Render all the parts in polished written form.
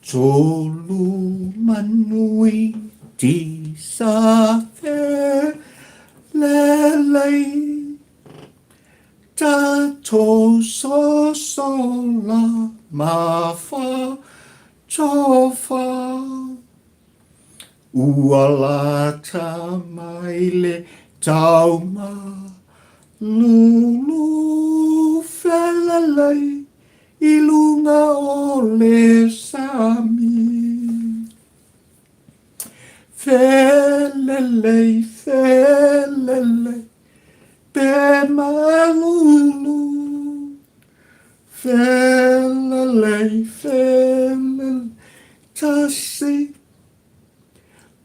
Tolu manui ti sa felelei Tatou sosola ma fa tofa Ua lata mai le tauma lulu felelei I luga o le sami. Felelei, felelei, pe malulu. Felelei, felelei, tasi,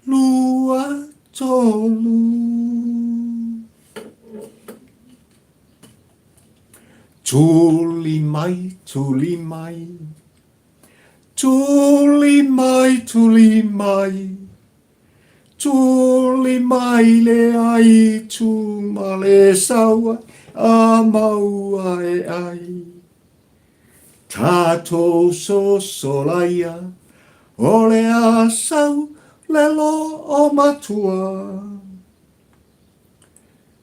lua, tolu. Tuli mai, tuli mai, tuli mai, tuli mai, tuli mai le ai tu ma le sau ai a maua e ai. Tatou sosola ia, o le a sau le loo matua.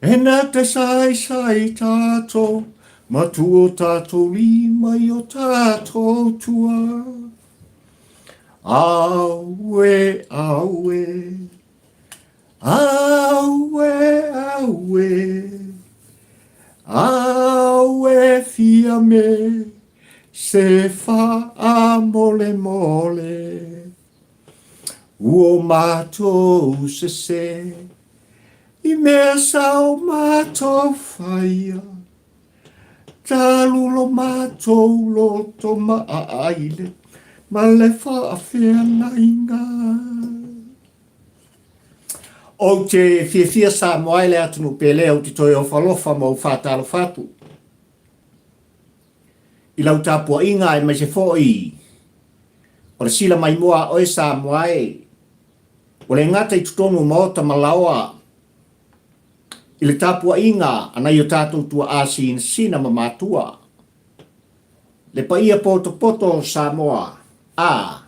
E na te saisai tātou, ma tu o tātou lima i o tātou tua. Aue, aue, aue, aue, aue fia me se whaamolemole. Ua mātou sese I mea sao mātou whaia, Talu lo mātou loto ma aile, Ma le whaawheangainga. Ou te fiafia Samoa e le atunuu pele ou te toe ofalofa ma ou whātalofa atu i lau tapuaiga aemaise foi o le sila maimoa a oe Samoa e. Ua le gata i totonu o maota ma laoa i le tapuaiga a nai o tatou tuaa sinasina ma matua, le paia potopoto o Samoa, a,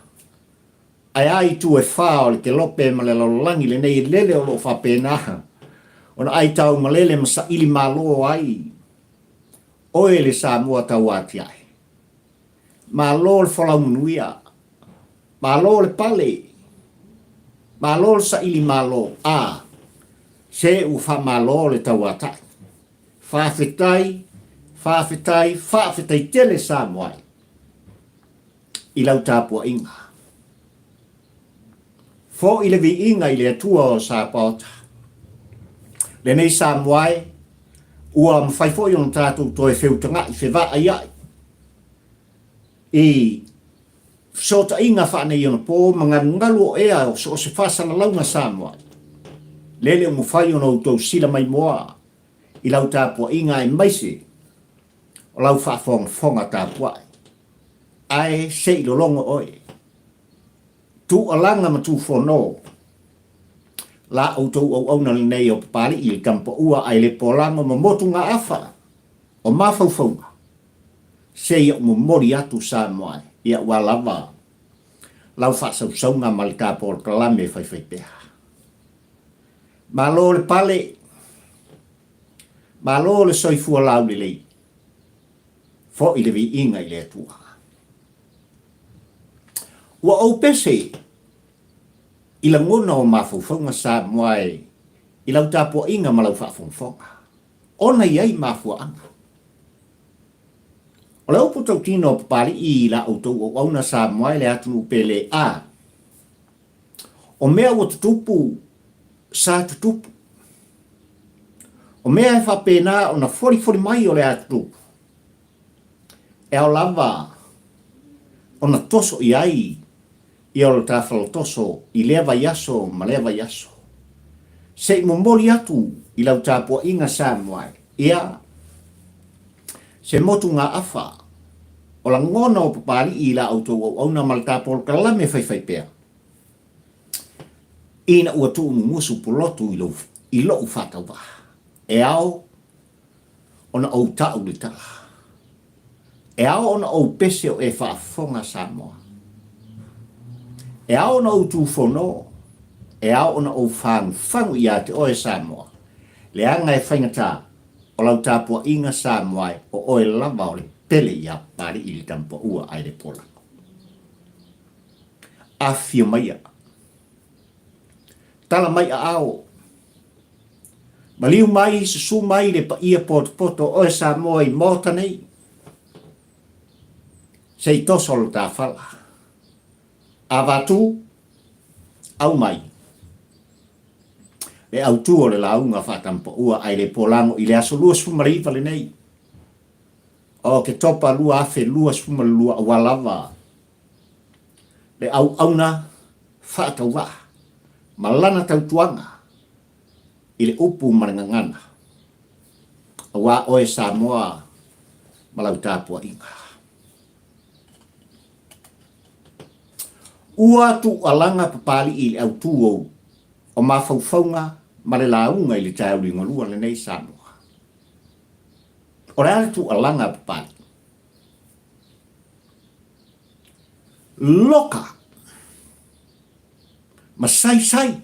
ae a itu e fa o le kelope ma le lalolagi lenei e lele o lo o faapena ona aitau malele ma saili malo ai oe le Samoa tauatiae. Malo le folau manuia. Malo le pale. Malo le saili malo. A, se ua faamalo le tauatai. Faafetai, faafetai, faafetai tele Samoa e i lau tapuaiga. Foi le viiga i le Atua o Sapaota. Lenei Samoa e, ua mafai foi ona tatou toe feutaga'i, fevaaia'i i fesootaiga faaneionapo ma galugalu o ea o so o se faasalalauga Samoa, lele ua mafai ona outou sila maimoa i lau tapuaiga aemaise o lau faafogafoga tapuai. Ae se i lologo oe, tuualaga ma tuufono la outou auauna lenei o Papali'i le Tamapaua ae le Polago ma motugaafa o mafaufauga se ia ou momoli atu Samoa e, ia ua lava lau faasausauga ma le ta polokalame e faifaipea. Malo le pale, malo le soifua laulelei, foi le viiga i le Atua. Ua ou pese i lagona o mafaufauga Samoa e i lau tapuaiga ma lau faafogafoga, ona i ai mafuaaga. O le upu tautino a Papali'i i la outou auauna Samoa e le atunuu pele a, o mea ua tutupu sa tutupu. O mea e faapena ona folifoli mai o le a tutupu, e ao lava ona toso i ai ia o le ta falatoso i lea vaiaso ma lea vaiaso. Se i momoli atu i lau tapuaiga Samoa e, ia, se motugaafa o lagona o Papali'i i la outou auauna ma le ta polokalame faifaipea, ina ua tuumumusu pulotu i lou, i lo'u faatauvaa. E ao. ona ou ta'u le tala. E ao ona ou pese o e faafofoga Samoa. E ao ona ou tufono, e ao ona ou fagufagu ia te oe Samoa, leaga e faigata o lau tapuaiga Samoa e o oe lava o le pele ia Papali'i le Tamupaua ae le Polago. Afifio maia. Tala mai aao. Maliu mai, susu mai le paia potopoto o oe Samoa i Maota nei. Se i toso lo ta fala. Avatu, aumai. Le autu o le lauga faatampaua ai le polago i le aso 29 lenei o Oketopa 2022 aua lava le auauna faatauvaa ma lana tautuaga i le upu ma le gagana, aua oe Samoa ma lau tapuaiga. Ua tuualaga Papalii i le autū ou o mafaufauga ma le lauga i le taeao liugalua lenei Samoa. O le a le tuualaga a Papalii? Loka ma saisai.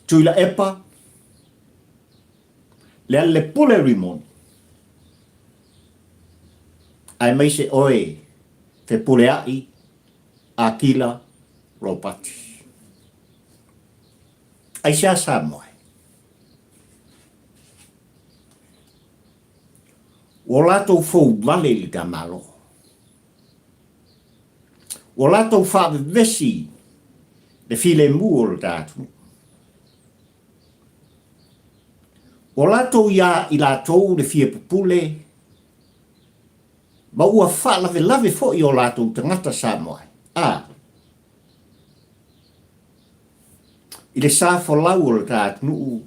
Tuilaepa, Lealailepule Rimoni, aemaise oe Fepuleai Akila Ropati. Aisea Samoa e? Ua latou fou vale i le tamalo. Ua latou faavevesi le filemu o le ta atunuu. Ua latou iā i latou le fia pupule ma ua faalavelave foi o latou tagata Samoa a i le sa folau o le ta atunuu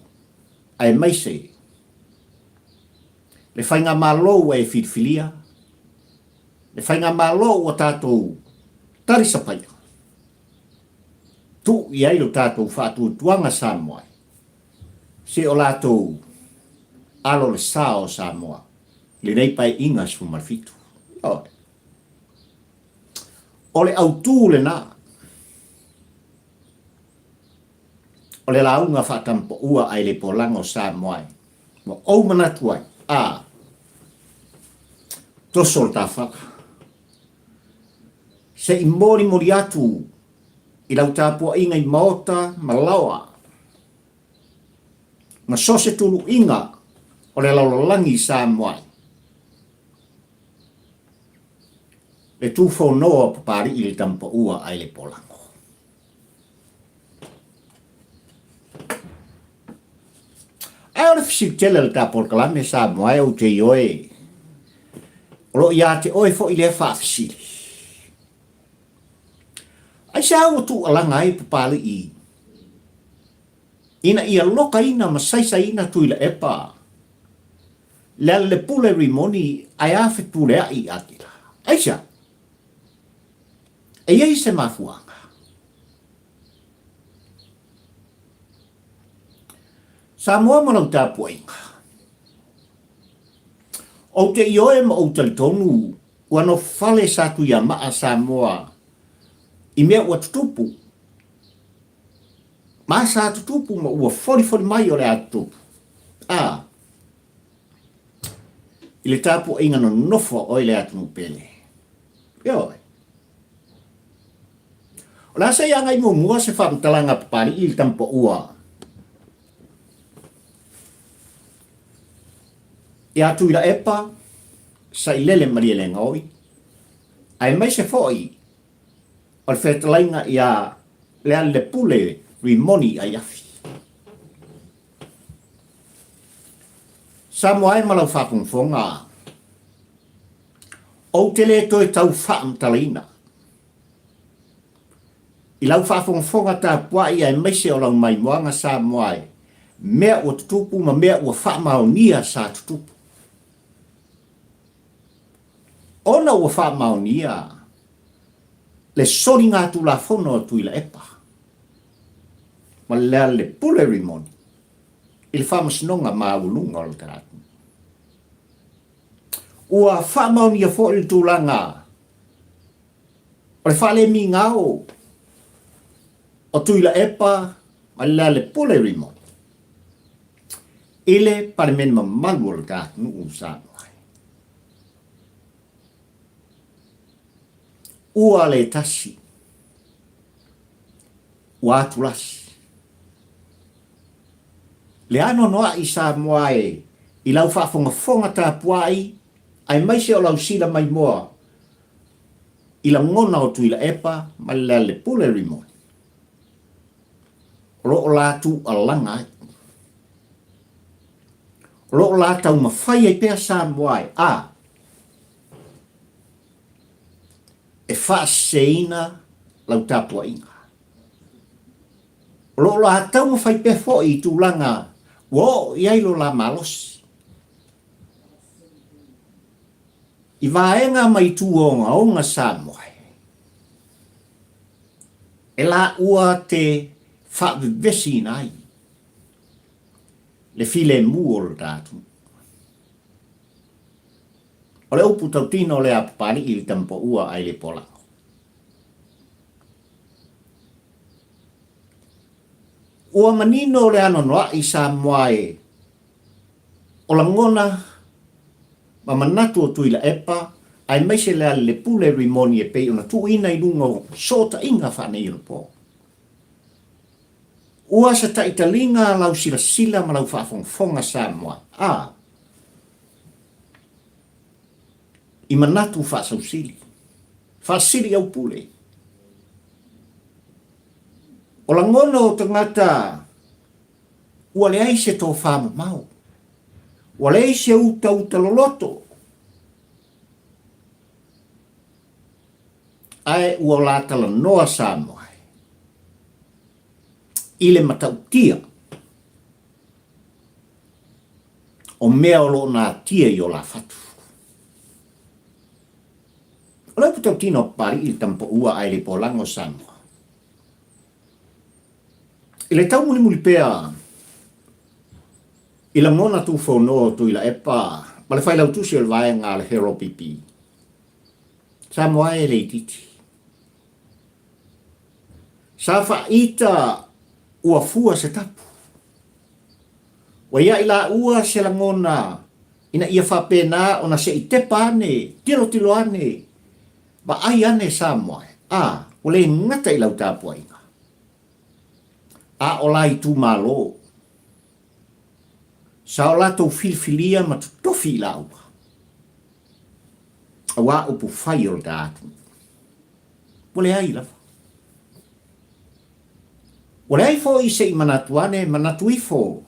aemaise le faigamalo ua e filifilia, le faigamalo ua tatou talisapaia, tuu i ai lo tatou faatuatuaga Samoa se o latou alo le sa o Samoa i lenei Paeaiga 17. Ioe. O le autū lena o le lauga faatampaua ae le polaga o Samoa e Ua ou manatu ai, a, toso le tafala. Se i molimoli atu i lau tapuaiga i maota ma laoa, ma so se tuluiga o le lalolagi i Samoa ai, le tufonoa o Papali'i le Tamapaua ae le Polago. Ae o le fesili tele a le ta polokalame Samoa e ou te ioe, o lo o ia te oe foi lea faafesili. Aisea ua tuualaga ai Papalii ina ia lokaina ma saisaiina Tuilaepa, Lealailepule Rimoni ae a Fepuleai i Atila? Aisea? E i ai se mafuaaga. Samoa ma lau tapuaiga. Ou te ioe ma ou talitonu ua nofale Satuiamaa Samoa i mea ua tutupu ma sa tutupu ma ua folifoli mai o le a tutupu. A, i le tapuaiga nonofo a oe le atunuu pele. Ioe. O le a se i agai muamua se faamatalaga a Papalii i le tamapaua ia Tuilaepa, Sailele Malielegaoi, aemaise foi o le fetalaiga ia Lealailepule Rimoni Aiafi. Samoa e ma lau faafogafoga, ou te le toe tau faamatalaina i lau faafogafoga tapuai aemaise o lau maimoaga Samoa e, mea ua tutupu ma mea ua faamaonia sa tutupu. Ona ua faamaonia le soligatulafono a Tuilaepa ma Lealailepule Rimoni. i le Faamasinoga Maualuga o le atunuu. Ua faamaonia foi le tulaga o le faalemigao o Tuilaepa ma Lealailepule Rimoni i le Palemene mamalu o le atunuu o Samoa. Ua le tasi, ua atulasi. Le anoanoai Samoa e i lau faafogafoga tapuai aemaise o lau sila maimoa i lagona o Tuilaepa ma Lealailepule Rimoni o lo o la tuualaga ai. O lo o la taumafai ai pea Samoa e a e faaseseina lau tapuaiga. O lo o la taumafai pea foi i tulaga ua oo i ai lo la malosi. I vaega ma itu ogaoga Samoa e laua te faavevesiina ai le filemu o lo ta atunuu. O le upu tautino lea a Papalii i le tamapaua ae le polago. Ua manino le anoanoai Samoa e o lagona ma manatu o Tuilaepa aemaise Lealailepule Rimoni e pei ona tuuina i luga o sootaiga faaneionapo. Ua se taitaliga lau silasila ma lau faafogafoga Samoa a i manatu faasausili, faasili aupule. O lagona o tagata ua leai se tofa mamao, ua leai se utauta loloto, ae ua la talanoa Samoa i le matautia o mea o lo o natia i o la fatu. O le upu tautino a Papalii i le tamapaua ae le polaga o Samoa. I le taumulimuli pea i lagona tufonoa o Tuilaepa ma le failautusi o le vaega a le HRPP, Samoa e le itiiti. Sa faaita ua fua se tapu. Ua ia i laua se lagona ina ia faapena ona se i tepa ane, tilotilo ane, vaai ane Samoa, a, ua le gata i lau tapuaiga, a o la itumalo, sa o latou filifilia ma totofi i laua, aua upu fai o le ta atunuu. Ua leai lava. Ua leai foi se i manatu ane, manatu ifo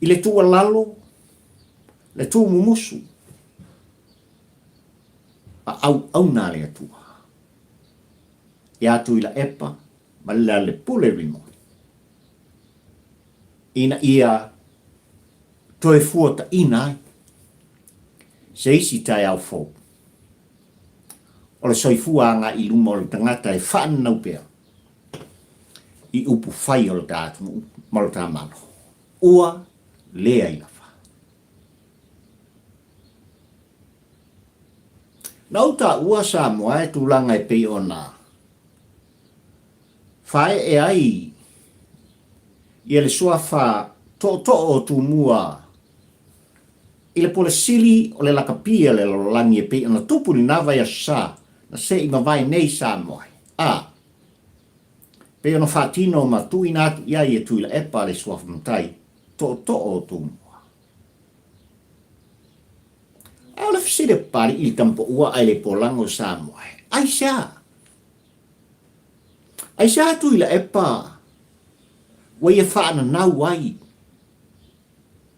i le tuualalo, le tuumumusu a auauna a le Atua ia Tuilaepa ma Lealailepule Rimoni ina ia toe fuataina ai se isi taeao fou o le soifua agai i luma o le tagata e faananau pea i upu fai o le ta atunuu ma lo ta Malo. Ua leai lava. Na ou taua Samoa e tulaga e pei ona faaee ai ia le suafa tootoo o Tumua i le pule sili o le lakapi a le lalolagi e pei ona tupu i lena vaiaso sa na se i mavae nei Samoa a pei ona faatino ma tuuina atu i ai e Tuilaepa le suafa matai tootoo o Tumua. A o le fesili a Papalii i le tamapaua ae le polaga o Samoa, aisea? Aisea Tuilaepa ua ia faananau ai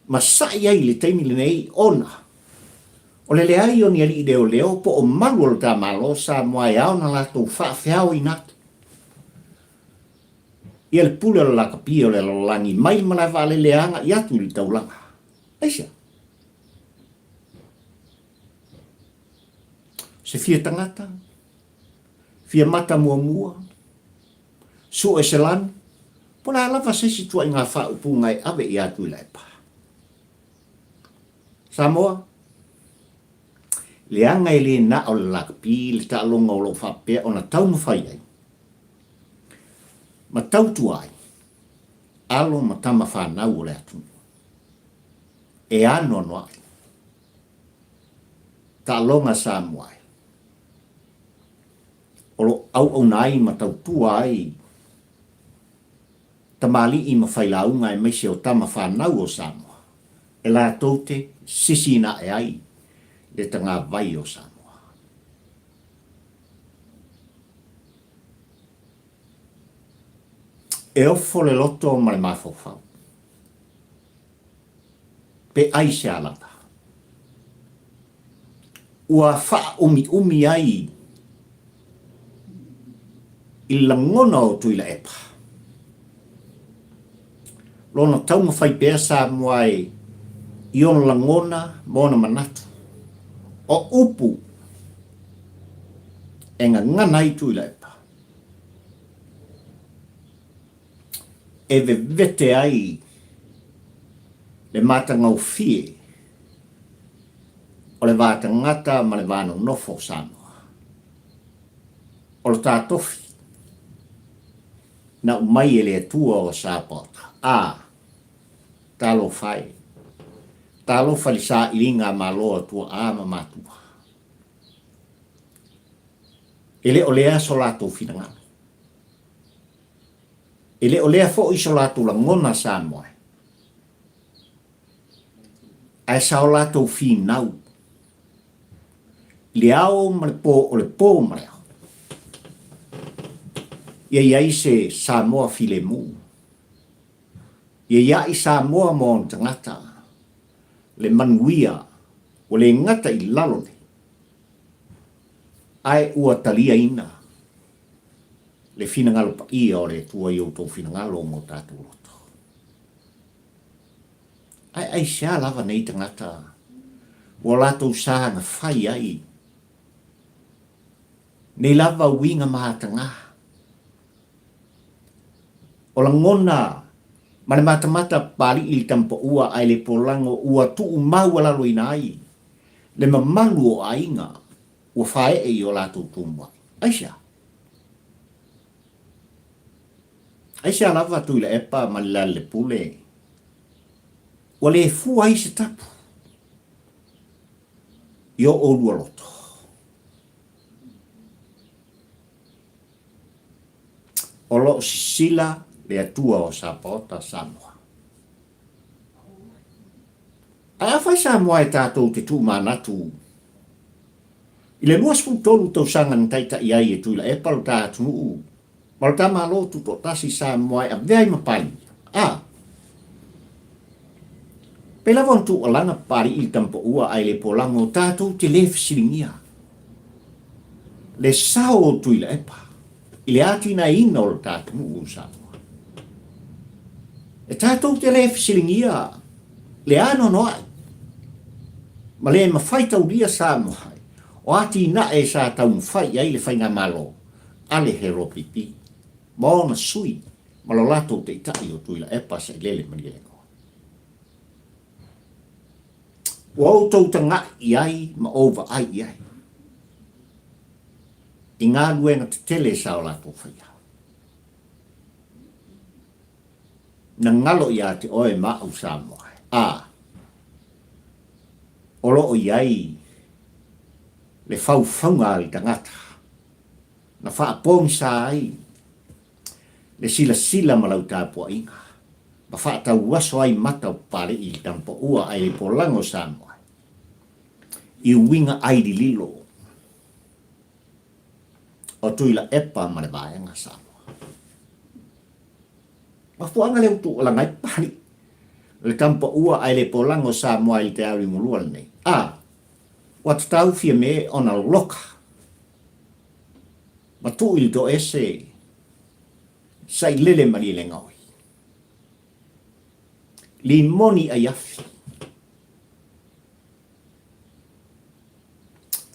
ma sa'i ai i le taimi lenei ona o le leai o ni alii leoleo po o malu o lo ta Malo Samoa e ao ona latou faafeaoina atu ia le pule o le lakapi o le lalolagi mai le malae vaalele e aga'i atu i le taulaga. Aisea? Se fia tagata, fia mata muamua, sue se lanu, Po o le a lava se isi tuaiga faaupuga e ave ia Tuilaepa? Samoa, leaga e le na o le lakapi le taaloga o lo o faapea ona taumafai ai ma tautua ai alo ma tama fanau o le atunuu e anoanoai taaloga Samoa e o lo o auauna ai ma tautua ai tamalii ma failauga aemaise o tama fanau o Samoa e latou te sisiina ae ai le tagavai o Samoa. E ofo le loto ma le mafaufau. Pe aisea lava? Ua faaumiumi ai i le lagona o Tuilaepa. Lona taumafai pea Samoa e i ona lagona ma ona manatu. O upu e gagana ai Tuilaepa, e vevete ai le matagofie o le va tagata ma le va nonofo o Samoa. O le ta tofi, na umai e le Atua o Sapaota, a, talofa e, talofa i le sailiga a Malo a tuaa ma matua. E le o lea so latou finagalo. E le o lea foi so latou lagona Samoa e. Ae sa o latou finau i le ao ma le po, o le po ma le ao. Ia i ai se Samoa filemu. Ia i ai Samoa ma ona tagata le manuia ua le gata i lalo nei, ae ua taliaina le finagalo paia o le Atua i outou finagalo ma o tatou loto. Ae aisea lava nei tagata ua latou sa na fai ai nei lava uiga mataga? O lagona ma le matamata Papalii i le tamapaua ae le polago ua tuumaualaloina ai le mamalu o aiga ua faee i o latou tumuai. Aisea? Aisea lava Tuilaepa ma le Lealailepule ua le fua ai se tapu i o oulua loto? O lo o sisila le Atua o Sapaota Samoa. Ae afai Samoa e tatou te tuumanatu i le 23 tausaga na taitai ai e Tuilaepa lo ta atunuu ma lo ta Malo Tutoatasi Samoa e avea ai ma Palemia, a pei lava ona tuualana Papalii i le tamapaua ae le polago tatou te le fesiligia le sao o Tuilaepa i le atinaeina o lo ta atunuu o Samoa. E tatou te le fesiligia le anoanoai ma le mafai taulia Samoa o atinae sa taumafai i ai le Faigamalo a le HRPP ma ona sui ma lo latou taitai o Tuilaepa Sailele Malielegaoi. Ua outou taga'i i ai ma ou vaai i ai i galuega tetele sa o latou faia. Na galo ia te oe ma au Samoa, a o lo o i ai le faufauga a le tagata na faapogisa ai le silasila ma lau tapuaiga, ma faatauaso ai mata o Papalii i le tamapaua ae le polaga o Samoa i uiga ai lililo o Tuilaepa ma le Vaega Samoa. Mafuaaga lea ua tuualaga ai Papalii le tamapaua ae le polaga o Samoa i le taeao liugalua lenei, a ua tatau Fiame ona loloka ma tuu i le toese sailele malielegaoi. Limoni aiafi.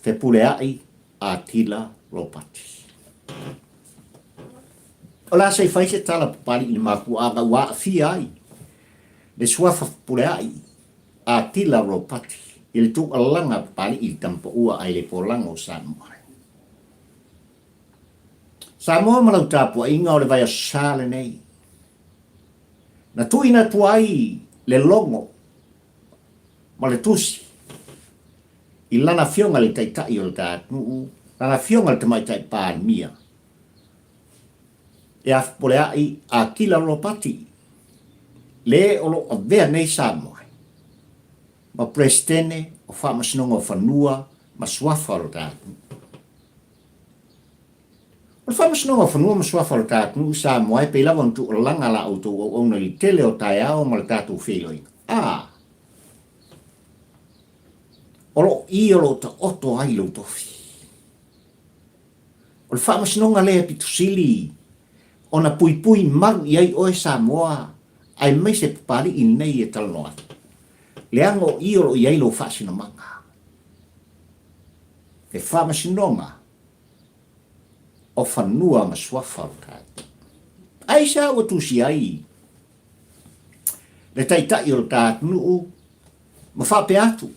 Fepuleai Atila Ropati. O le a se i fai se tala Papalii i le mafuaaga ua aafia ai le suafa Fepuleai Atila Ropati i le tuualalaga a Papalii i le Tamapaua ae le Polaga o Samoa. Samoa ma lau tapuaiga o le vaiaso sa lenei. Na tuuina atu ai le logo ma le tusi i lana afioga i le Taitai o le ta atunuu, lana afioga i le Tamaitai Palemia, ia Fepuleai Akila Ropati, le o lo o avea nei Samoa ma Peresetene o Faamasinoga o Fanua ma Suafa o le ta atunuu. O le Faamasinoga o Fanua ma Suafa o le ta atunuu i Samoa e pei lava ona tuualalaga la outou auauna i le tele o taeao ma le tatou feiloaiga. A! O lo o i o lo o taoto ai lou tofi. O le Faamasinoga lea e pito sili ona puipui malu i ai oe Samoa aemaise Papalii lenei e talanoa atu, leaga o i o lo o i ai lou faasinomaga. Le Faamasinoga o Fanua ma Suafa o le tatou. Aisea ua tusi ai le Taitai o le ta atunuu ma faapea atu,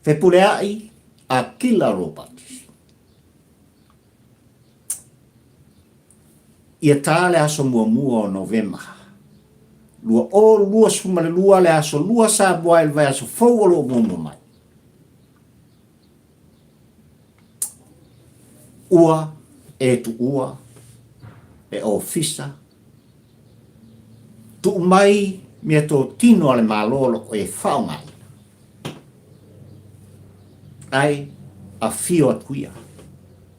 Fepuleai Akila Robert, ia ta le aso muamua o Novema 2022 le aso 2 Samoa i le vaiaso fou o lo o muamua mai. Ua e tuua le ofisa, tuu mai meatotino a le Malo o lo o e faaaogaina, ae afio atu ia,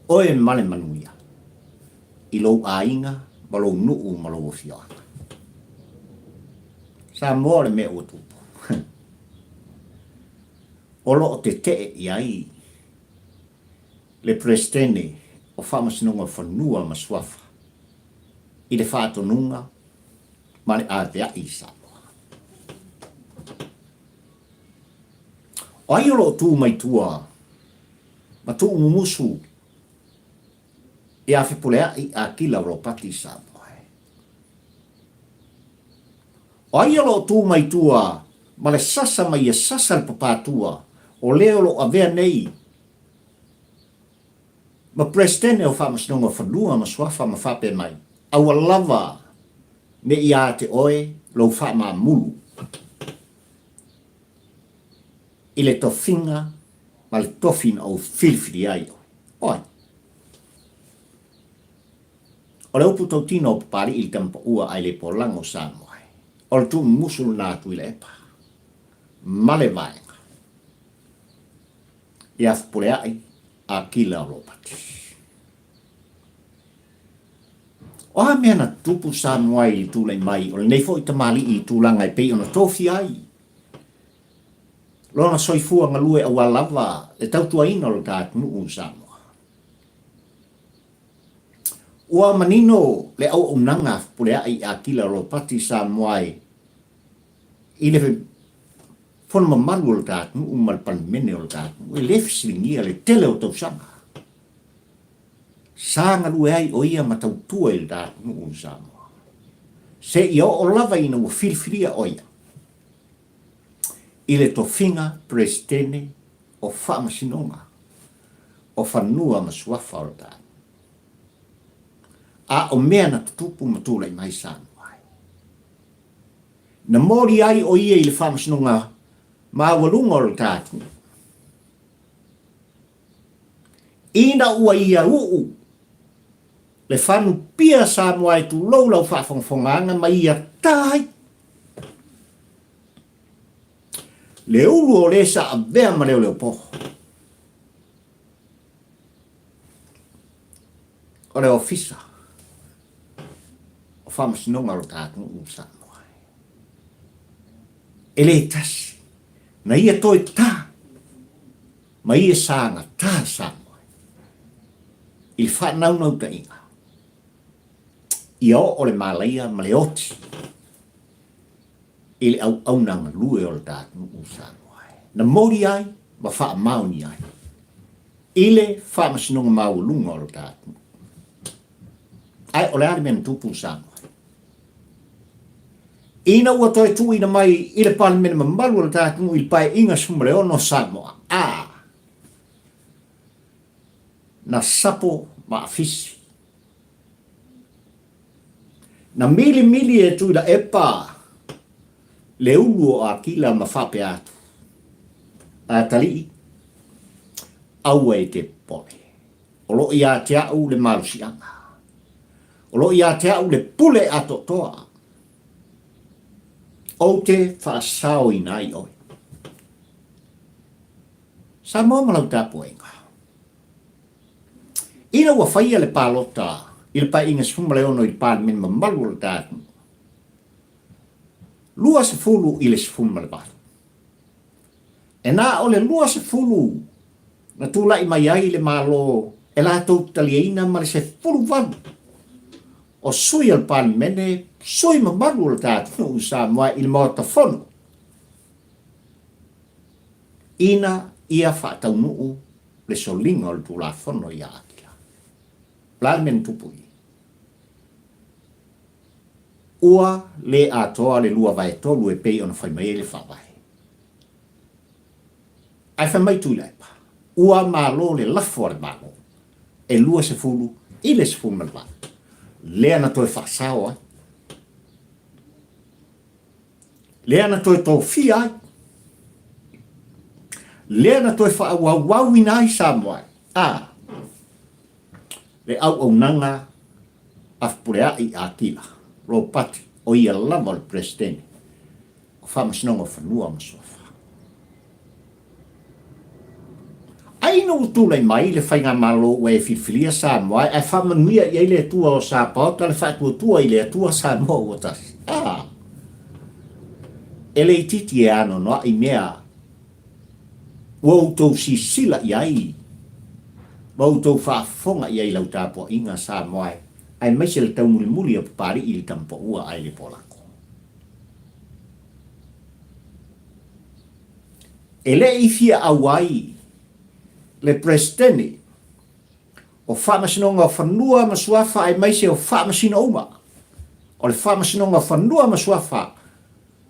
oe ma le manuia, i lou aiga ma lou nuu ma lou afioaga. Samoa o le mea ua tupu. O lo o tetee i ai le Peresetene o Faamasinoga Fanua ma Suafa i le faatonuga ma le avea'i i Samoa. O ai o lo o tu mai tua ma tuumumusu ia Fepulea'i Akila Ropati i Samoa? O ai o lo o tu mai tua ma le sasa ma ia sasa le papatua o le o lo o avea nei ma Peresetene o Faamasinoga o Fanua ma Suafa ma faapea mai, Aua lava ne i ia te oe lou faamamulu i le tofiga ma le tofi na ou filifili ai oe. O ai? O le upu tautino o Papalii i le tamapaua ae le polaga o Samoa, o le tuumumusu lena a Tuilaepa ma le vaega ia Fepuleai Akila Ropati. O a mea na tutupu Samoa i le tulai mai o lenei foi tamalii i tulaga e pei ona tofia ai lona soifua galue aua lava le tautuaina o le ta atunuu o Samoa. Ua manino le auaunaga a Fepuleai i Akila Ropati Samoa i le fono mamalu o le ta atunuu ma le Palemene o le ta atunuu, e le fesiligia le tele o tausaga sa galue ai o ia ma tautua i le ta atunuu o Samoa, seia oo lava ina ua filifilia o ia i le tofiga Peresetene o Faamasinoga o Fanua ma Suafa o le ta atunuu. A o mea na tutupu ma tulai mai Samoa ai. Na moli ai o ia i le faamasinoga maualuga o le ta atunuu. Ina ua ia uu le fanu pia Samoa e tulou lau faafogafogaaga ma ia ta ai le ulu o le sa avea ma leoleopo. O le ofisa o Faamasinoga o lo ta atunuu o Samoa. E le tasi, na ia toe ta ma ia sagatā Samoa i le faanaunautaiga ia oo le malaia ma le oti i le auauna galue o le ta atunuu o Samoa. Na moli ai ma faamaoni ai i le Faamasinoga Maualuga o le ta atunuu. Ae o le a le mea na tupu i Samoa? Ina ua toe tuuina mai i le Palemene mamalu o le ta atunuu i le Paeaiga 16 o Samoa, a, na sapo ma afisi. Na milimili e Tuilaepa le ulu o Akila ma faapea atu, Atalii, aua e te popole. O lo o ia te au le malosiaga. O lo o ia te au le pule atoatoa. Ou te faasaoina ai oe. Samoa ma lau tapuaiga. Ina ua faia le palota i le Paeaiga 16 i le Palemene mamalu o le ta atunuu, 20 i le 18. E na o le 20 na tulai mai ai le Malo e latou te taliaina ma le 18 o sui o le Palemene, sui mamalu o le ta atunuu i Samoa i le Maota Fono, ina ia faataunuu le soliga o le Tulafono ia Akila. O le a le mea na tupu i i? Ua le atoa le 2/3 e pei ona fai mai ai le Faavae. Ae fai mai Tuilaepa, ua malo le lafo a le Malo e 20 i le 18, lea na toe faasao ai, lea na toe tofia ai, lea na toe faaauauauina ai Samoa, a le auaunaga a Fepuleai Atila Ropati, o ia lava o le Peresetene o Faamasinoga o Fanua ma Suafa. Ai ina ua tulai mai le Faigamalo ua e filifilia Samoa ae faamanuia i ai le Atua o Sapaota le faatuatua i le Atua Samoa ua tasi. A! E le itiiti e anoanoai mea ua outou sisila i ai ma outou faafofoga i ai i lau tapuaiga Samoa aemaise le taumulimuli o Papalii i le Tamapaua ae le Polako. E le i fia auai le Peresetene o Faamasinoga o Fanua ma Suafa aemaise o Faamasino uma o le Faamasinoga o Fanua ma Suafa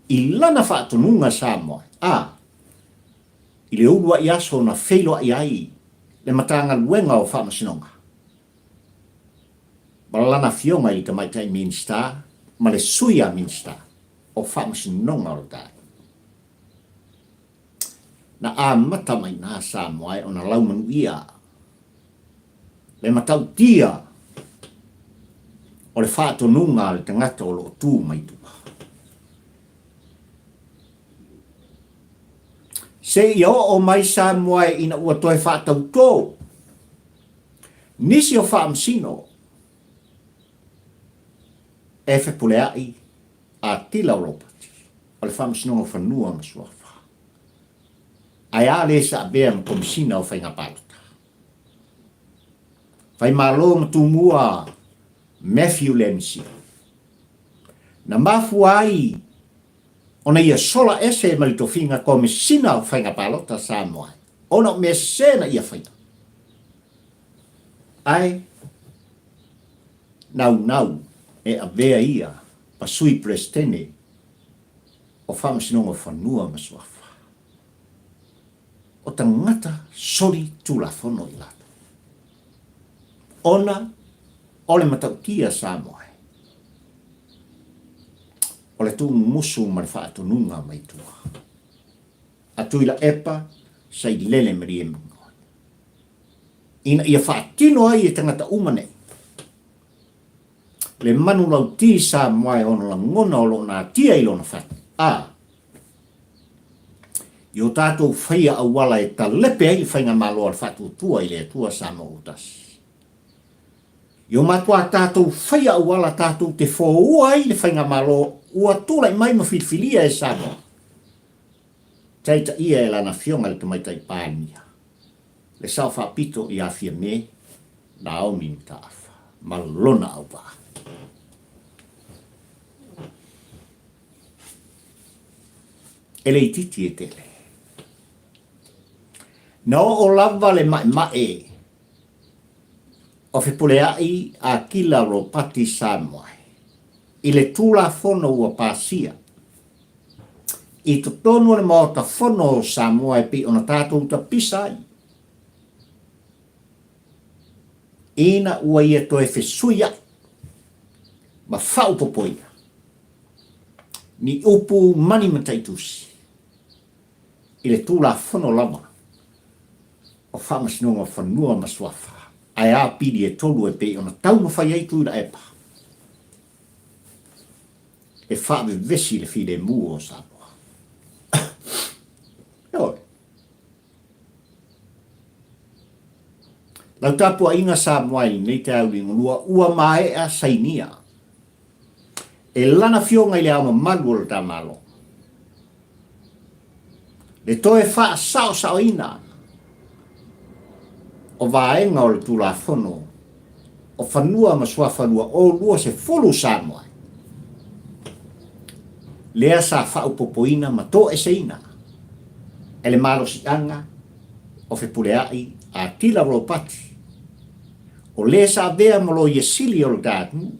i lana faatonuga Samoa a i le uluai aso na feiloai ai le Matagaluega o Faamasinoga ma lana Afioga i le Tamaitai Minisita ma le Sui a Minisita o Faamasinoga o le Tai. Na amata mai ina Samoa e ona laumanuia le matautia o le faatonuga a le tagata o lo o tu mai tua. Seia oo mai Samoa ina ua toe faatautō nisi o faamasino e fepuleai Atila o Lopati o le Faamasinoga o Fanua ma Suafa. Ae a le sa avea ma Komisina o Faiga Palota? Faimalo ma Tumua Matthew Lemsia. Na mafua ai ona ia sola ese ma le tofiga Komesina o Faiga Palota Samoa ona o mea sese na ia faia. Ae naunau e avea ia ma Sui Peresetene o Faamasinoga o Fanua ma Suafa. O tagata soli tulafono i latou. Ona o le matautia Samoa o le tuumumusu ma le faatonuga mai tua. A Tuilaepa Sailele Maliemanoa. Ina ia faatino ai e tagata uma nei le manulauti Samoa e ono lagona o lo o natia i lona fatu, a i o tatou faia auala e talepe ai le faigamalo a le Faatuatua i le Atua Samoa ua tasi. I o matuā tatou faia auala tatou te foua ai le faigamalo ua tulai mai ma filifilia e Samoa, taitaia e lana Afioga i le Tamaitai Palemia, le Sao Faapito ia Fiame Naomi Mataafa ma lona auvaa. E le itiiti e tele. Na oo lava le maemae O Fepuleaʻi Akila Ropati Samoa i le Tulafono ua pasia i totonu o le Maota Fono o Samoa e pei ona tatou tapisa ai ina ua ia toe fesuiaʻi ma faaopopoina ni upu ma ni mataitusi i le Tulafono lava o Faamasinoga o Fanua ma Suafa, ae a pili e tolu e pei ona taumafai ai Tuilaepa e faavevesi le filemu o Samoa. Ioe. Lau tapuaiga Samoa i lenei taeao liugalua ua maea sainia e lana Afioga i le Ao Mamalu o le ta Malo, le toe faasaosaoina o vaega o le Tulafono o Fanua ma Suafa 2020 Samoa, lea sa faaopopoina ma toeseina e le malosiaga o Fepuleai Atila Ropati, o le sa avea ma Loia Sili o le ta atunuu.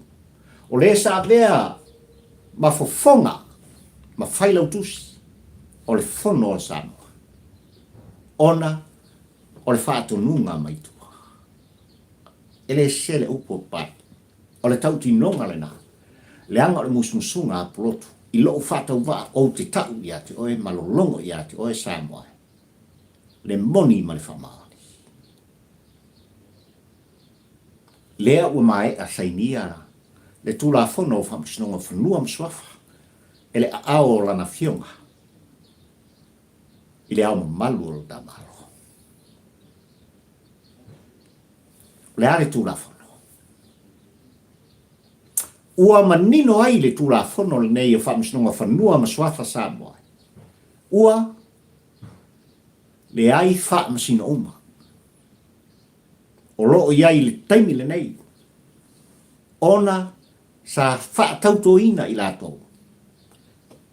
O le sa avea ma fofoga ma failautusi o le Fono a Samoa, ona o le faatonuga mai tua. E le sese le upu a Papalii, o le tautinoga lena, leaga o le musumusuga a Pulotu i lou faatauvaa ou te tau ia te oe ma lologo ia te oe Samoa e, le moni ma le faamaoni. Lea ua maea sainia le Tulafono o Faamasinoga o Fanua ma Suafa e le aao o Lana Afioga i le Ao Mamalu o lo ta Malo. O le a le Tulafono? Ua manino ai le Tulafono lenei o Faamasinoga o Fanua ma Suafa Samoa, ua leai faamasino uma. o lo o i ai i le taimi lenei ona sa faatautoina i latou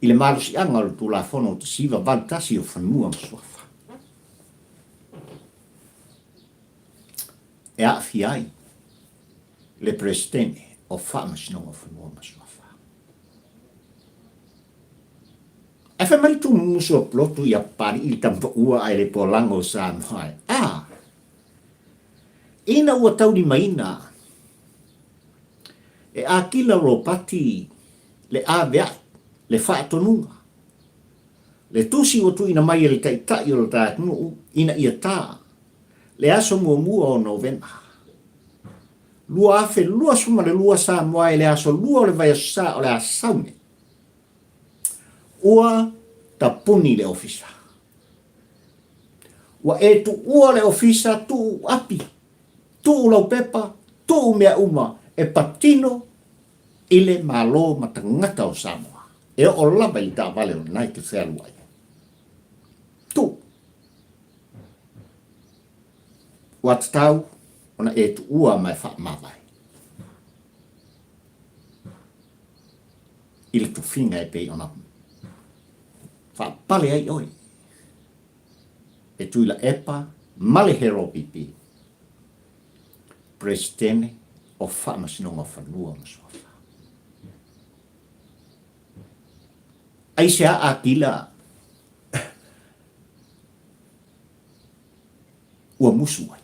i le malosiaga o le Tulafono 1981 o Fanua ma Suafa e aafia ai le Peresetene o Faamasinoga o Fanua ma Suafa. Ae fai mai le tumumusu o Pulotu ia Papali'i le tamapaua ae le polago o Samoa e. A! Ina ua taulimaina e Akila Ropati le avea'i, le faatonuga, le tusi ua tuuina mai e le Taitai o lo ta atunuu ina ia ta le aso muamua o Novema 2022 Samoa e le aso lua o le vaiaso sa o le a sau nei. Ua tapuni le ofisa. Ua e tuua le ofisa, tuu api, tuu laupepa, tuu mea uma e patino i le Malo ma tagata o Samoa. E oo lava i le taavale o lena e te fealuai ai. Tuu. Ua tatau ona e tuua ma e faamavae. I le tofiga e pei ona faapale ai oe e Tuilaepa ma le Heropipi, Peresetene o Faamasinoga o Fanua ma Suafa. Aisea Akila ua musu ai?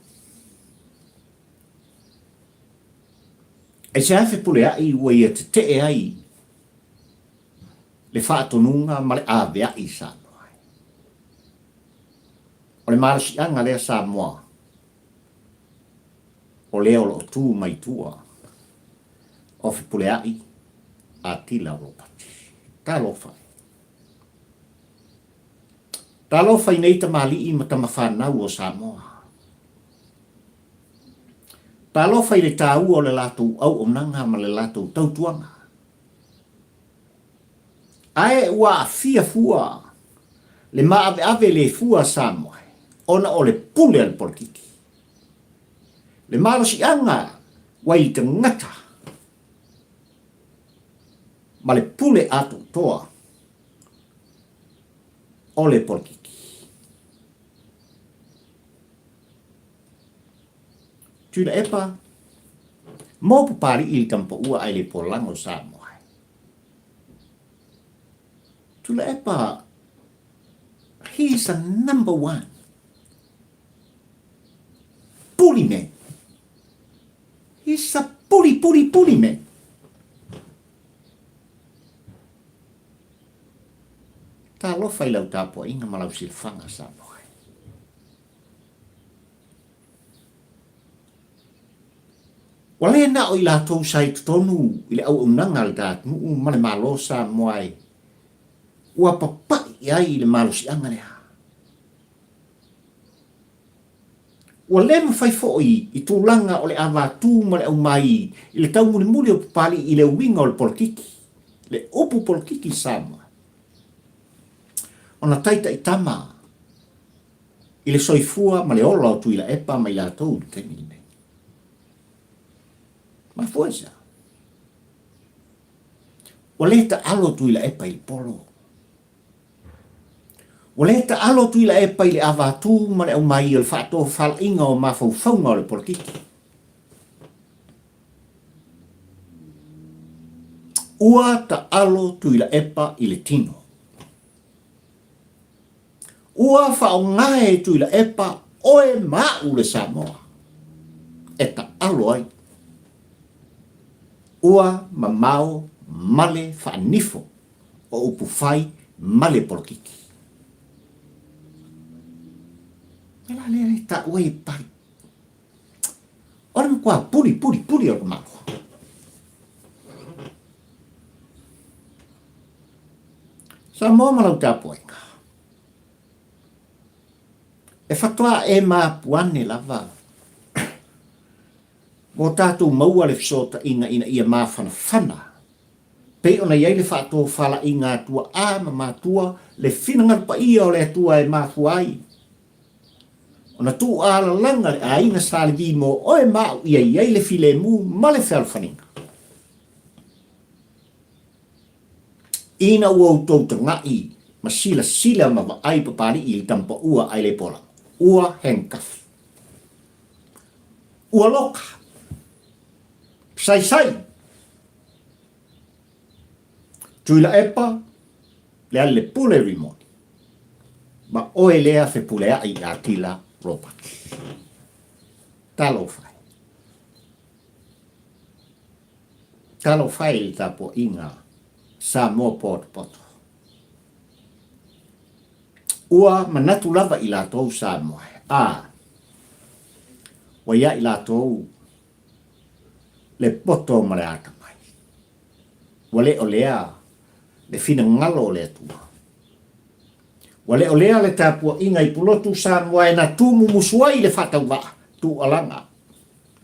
Aisea Fepuleai ua ia tetee ai le faatonuga ma le avea'i i Samoa ai? O le malosiaga lea Samoa, o lea o lo o tu mai tua o Fepuleai Atila Ropati. Talofa e. Talofa i nei tamalii ma tamafanau o Samoa. Talofa i le taua o le latou auaunaga ma le latou tautuaga. Ae ua aafia fua le maaveave le fua Samoa ona o le pule a le polokiki. Le malosiaga ua i le tagata ma le pule atoatoa o le polokiki. Tuilaepa. Mo Papali'i i le tamapaua ae le polaga o Samoa e. Tuilaepa, he is the number one bully man. He's a bully, bully, bully man. Talofa i lau tapuaiga ma lau silafaga Samoa e. Ua le na o i latou sa i totonu i le auaunaga a le ta atunuu ma le Malo Samoa e ua papai ai i le malosiaga lea. Ua le mafai foi i tulaga o le avatū ma le aumai i le taumulimuli o Papali'i i le uiga o le polokiki, le upu polokiki i Samoa, ona taitaitama i le soifua ma le ola o Tuilaepa ma i latou i le taimi lenei. Mafua i se a? Ua le taalo Tuilaepa i le polo. Ua le taalo Tuilaepa i le avatū ma le aumai o le faatofalaiga o mafaufauga o le polokiki. Ua taalo Tuilaepa i le tino. Ua faaaoga e Tuilaepa oe ma a'u le Samoa e taalo ai. Ua mamao ma le faanifo o upufai ma le polokiki. O le a lea e taua ai e pali. O le matua puli, puli, puli o le tamaloa. Samoa ma lau tapuaiga. E faatoa e mapu ane lava mo tatou maua le fesootaiga ina ia mafanafana pei ona i ai le faatofalaiga a tuaa ma matua le finagalo paia o le Atua e mafua ai ona tuualalaga le aiga Sa Levi mo oe ma au ia i ai le filemu ma le fealofaniga. Ina ua outou taga'i ma silasila ma vaai Papali'i i le tamapaua ae le pola, ua handcuff. Ua loka. Saisai. Tuilaepa, Lealailepule Rimoni, ma oe lea Fepulea'i Atila Ropati. Talofa e. Talofa e i le tapuaiga Samoa potopoto. Ua manatu lava i latou Samoa e, a, ua ia i latou le poto ma le atamai. Ua le o lea le finagalo o le Atua. Ua le o lea le tapuaiga i Pulotu Samoa e na tumumusu ai le faatauvaa tuualaga,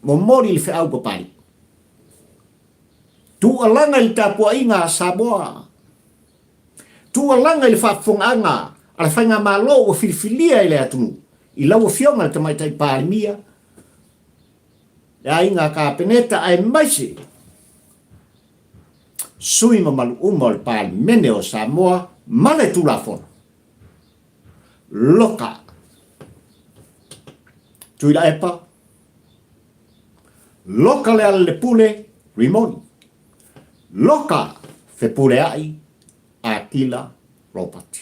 momoli le feau papali. Tuualaga i le tapuaiga a Samoa. Tuualaga i le faafofogaaga a le Faigamalo ua filifilia e le atunuu i lau Afioga i le Tamaitai Palemia, le Aiga Kapeneta aemaise sui mamalu uma o le Palemene o Samoa ma le Tulafono. Loka. Tuilaepa, loka Lealailepule Rimoni, loka Fepuleai Atila Ropati.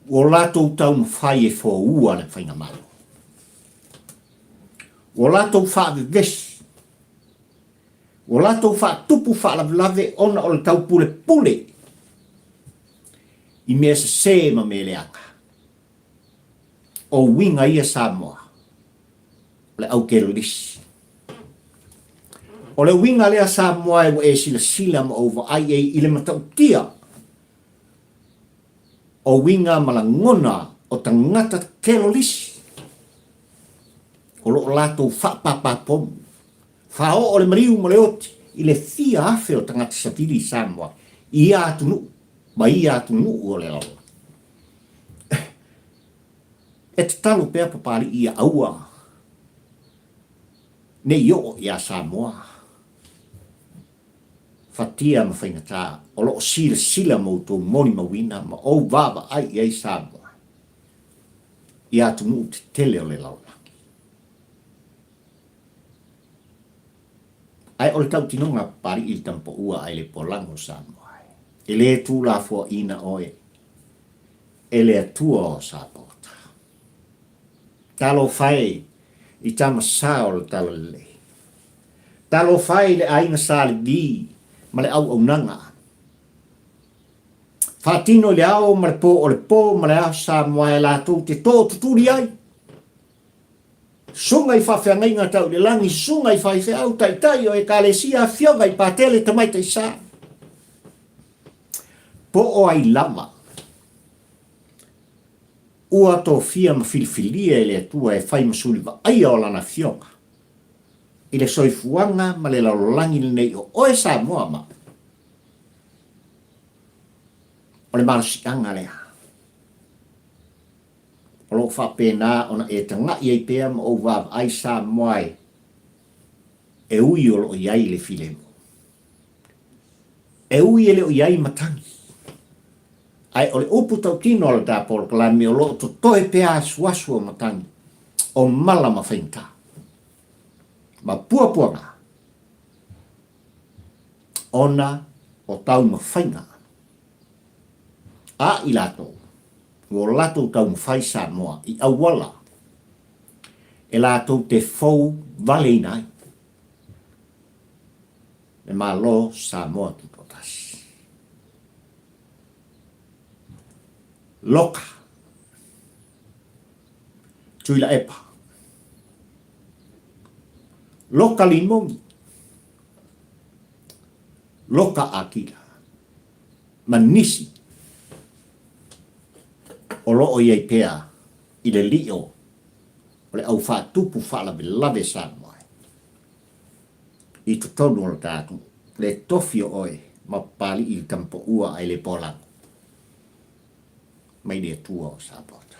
Ua latou taumafai e foua le Faigamalo. Ua latou faavevesi, ua latou faatupu faalavelave ona o le taupulepule i mea sese ma mea leaga. O uiga ia Samoa, o le aukelolisi. O le uiga lea Samoa e ua e silasila ma ou vaai ai i le matautia o uiga ma lagona o tagata kelolisi o lo o latou faapāpāpomu, faaoo le maliu ma le oti i le fia afe o tagata savili i Samoa i ia atunuu ma ia atunuu o le lalolagi. E tatalo pea Papali'i ia aua ne i oo iā Samoa. Fatia ma faigata o lo o silasila ma outou molimauina ma ou vaavaai i ai Samoa i atunuu tetele o le lalolagi. Ae o le tautinoga a Papalii i le Tamapoua ae le Polago o Samoa e. E le tuulafoaiina oe e le Atua o Sapota. Talofa e i tama sa o le Talalelei. Talofa e i le aiga Sa Levi ma le auaunaga. Faatino i le ao ma le po o le po ma le aso Samoa e latou te tootutuli ai. Susuga i faafeagaiga tau i le lagi, susuga i faifeau, taitai o ekalesia, afioga i patele, tamaitai sa. Po o ai lava ua tofia ma filifilia e le Atua e fai ma suli vaaia o Lana Afioga i le soifuaga ma le lalolagi lenei o oe Samoa ma o le malosiaga lea. O lo o faapena ona e taga'i ai pea ma ou vaavaai Samoa e e ui o lo o i ai le filemu. E ui e le o i ai matagi. Ae o le upu tautino a le ta polokalame o lo o totoe pea asuasu o matagi, o mala ma faigata, ma puapuaga ona o taumafaiga a i latou ua latou taumafai Samoa i auala e latou te fou valeina ai le Malo Samoa Tutoatasi. Loka. Tuilaepa. Loka Limogi. Loka Akila. Ma nisi o lo o i ai pea i le lio o le au faatupu faalavelave Samoa i totonu o le ta atunuu. Le tofi o oe ma Papalii i le Tamapoua ae le Polago mai le Atua o Sapaota.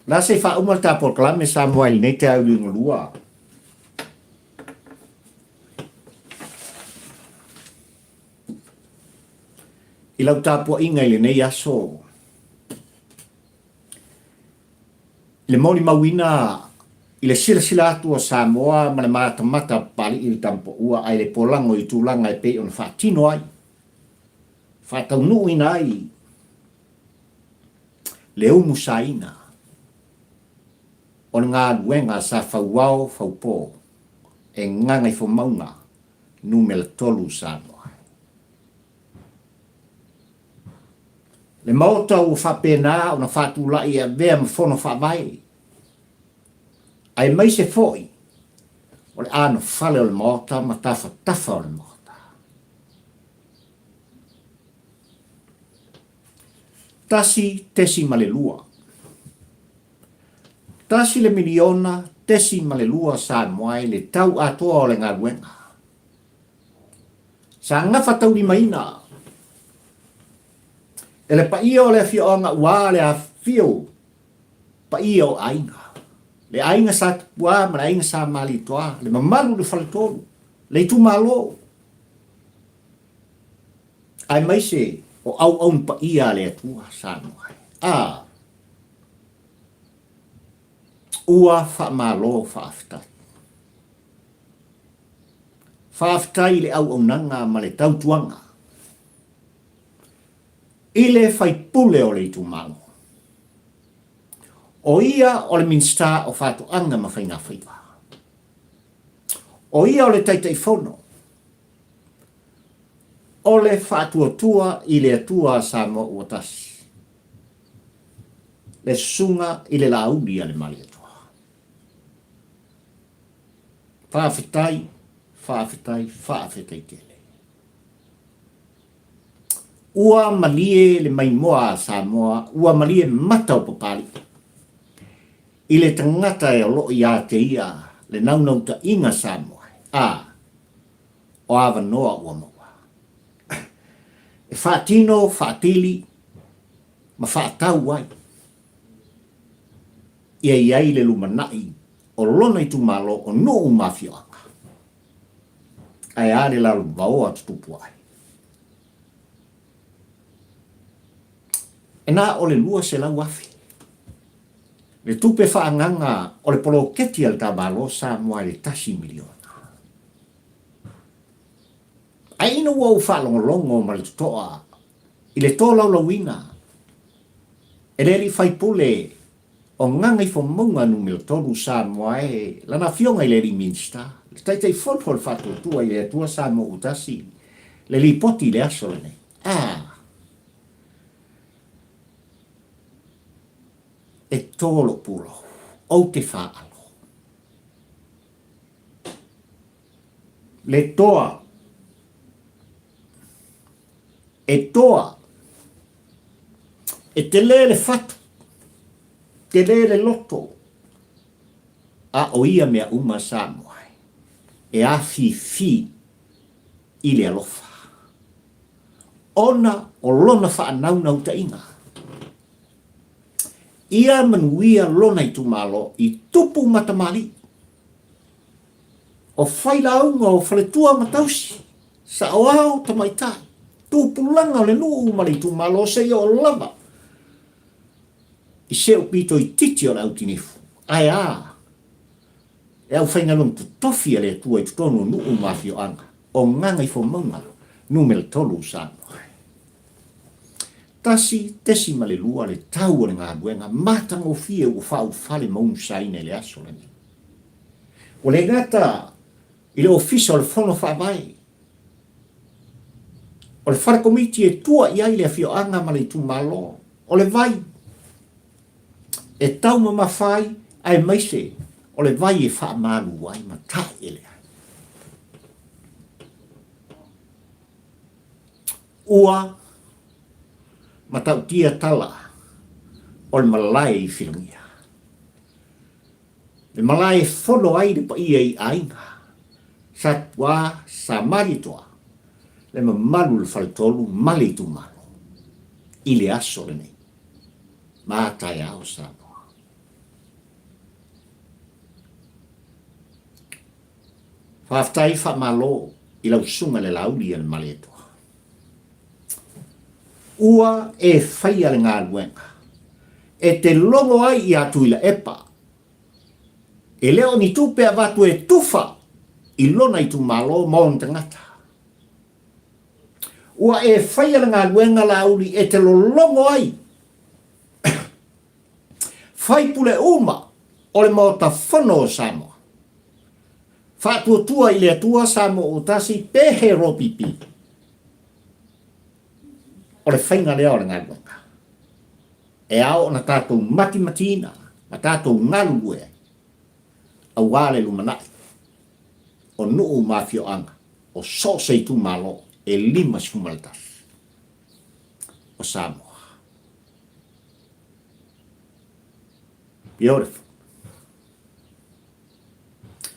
O le a se i faauma le ta polokalame Samoa i lenei taeao i Liugalua? I lau tapuaiga i lenei aso, i le molimauina i le silasila atu o Samoa ma le matamata a Papalii i le Tamapoua ae le polago i tulaga e pei ona faatino ai, faataunuuina ai le umusaina o le galuega sa fauao faupo e Gagaifomauga Numera 3 Samoa. Le Maota ua faapena ona faatulai e avea ma fono faavae, aemaise foi o le anofale o le Maota ma tafatafa o le Maota. 1.2. 1 le miliona tesima le lua Samoa i le tau atoa o le galuega. Sa gafataulimaina e le paia o le afioaga ua le afifio paia o aiga, le aiga Sa Tupuā ma le aiga Sa Malietoa, le mamalu i le faletolu, le itumalo, aemaise o auauna paia a le Atua Samoa. A ua faamalo faafetai. Faafetai i le auaunaga ma le tautuaga i le faipule o le itumalo. O ia o le Minisita o Faatoaga ma Faigafaiva. O ia o le Taitaifono o le Faatuatua i le Atua a Samoa ua Tasi, le Susuga i le Laauli a le Malietoa. Faafetai, faafetai, faafetai tele. Ua malie le maimoa a Samoa, ua malie mata o Papalii i le tagata e o lo o ia te ia le naunautaiga Samoa, a o avanoa ua maua. E faatino, faatili ma faatau ai ia i ai le lumanai o lona itumalo o nuu ma afioaga. Ae a le lalovaoa tutupu ai? E na o le 200,000. Le tupe faaagaga o le poloketi a le ta Malo Samoa i le $1 miliona. Ae ina ua ou faalogologo ma le totoa i le tolaulauina e le alii faipule o Gagaifomauga Numera 3 Samoa e lana afioga i le alii Minisita, le Taitaifono o le Faatuatua i le Atua Samoa ua Tasi, le lipoti i le aso lenei. Ah! E tō lou pulou, ou te faalo. Le toa, e toa, e telē le fatu, telē le loto, a o ia mea uma Samoa e afifi i le alofa, ona o lona faanaunautaiga. Ia manuia lona itumalo i tupu ma tamalii, o failauga o faletua ma tausi, saoao tamaitai, tupulaga o le nuu ma le itumalo seia oo lava i se pito itiiti o le autinifu. Ae a? E aufaigaluega totofi a le Atua i totonu o nuu ma afioaga o Gagaifomauga Numera 3 Samoa. 1.2 le tau o le galuega matagofie ua faaulufale ma umusaina i le aso lenei. Ua le gata i le Ofisa o le Fono Faavae, o le fale komiti e tua i ai le afioaga ma le itumalo, o le vai e taumamafa ai aemaise o le vai e faamalu ai ma taele ai. Ua matautia tala o le malae i Filagia. Le malae e fono ai le paia i aiga, sa tua, sa Malietoa, le mamalu o le faletolu ma le itumalo i le aso lenei. Ma taeao Samoa. Faafetai faamalo i lau susuga le Laauli a le Malietoa. Ua e faia le galuega e te logo ai ia Tuilaepa. E le o ni tupe avatu e tufa i lona itumalo ma ona tagata. Ua e faia le galuega Laauli e te lologo ai faipule uma o le Maota Fono o Samoa. Faatuatua i le Atua Samoa ua tasi pe he ropipi. O le faiga lea o le galuega. E ao ona tatou matimatiina ma tatou galulue ai aua le lumanai o nuu ma afioaga o so o se itumalo e 51 o Samoa. Beautiful.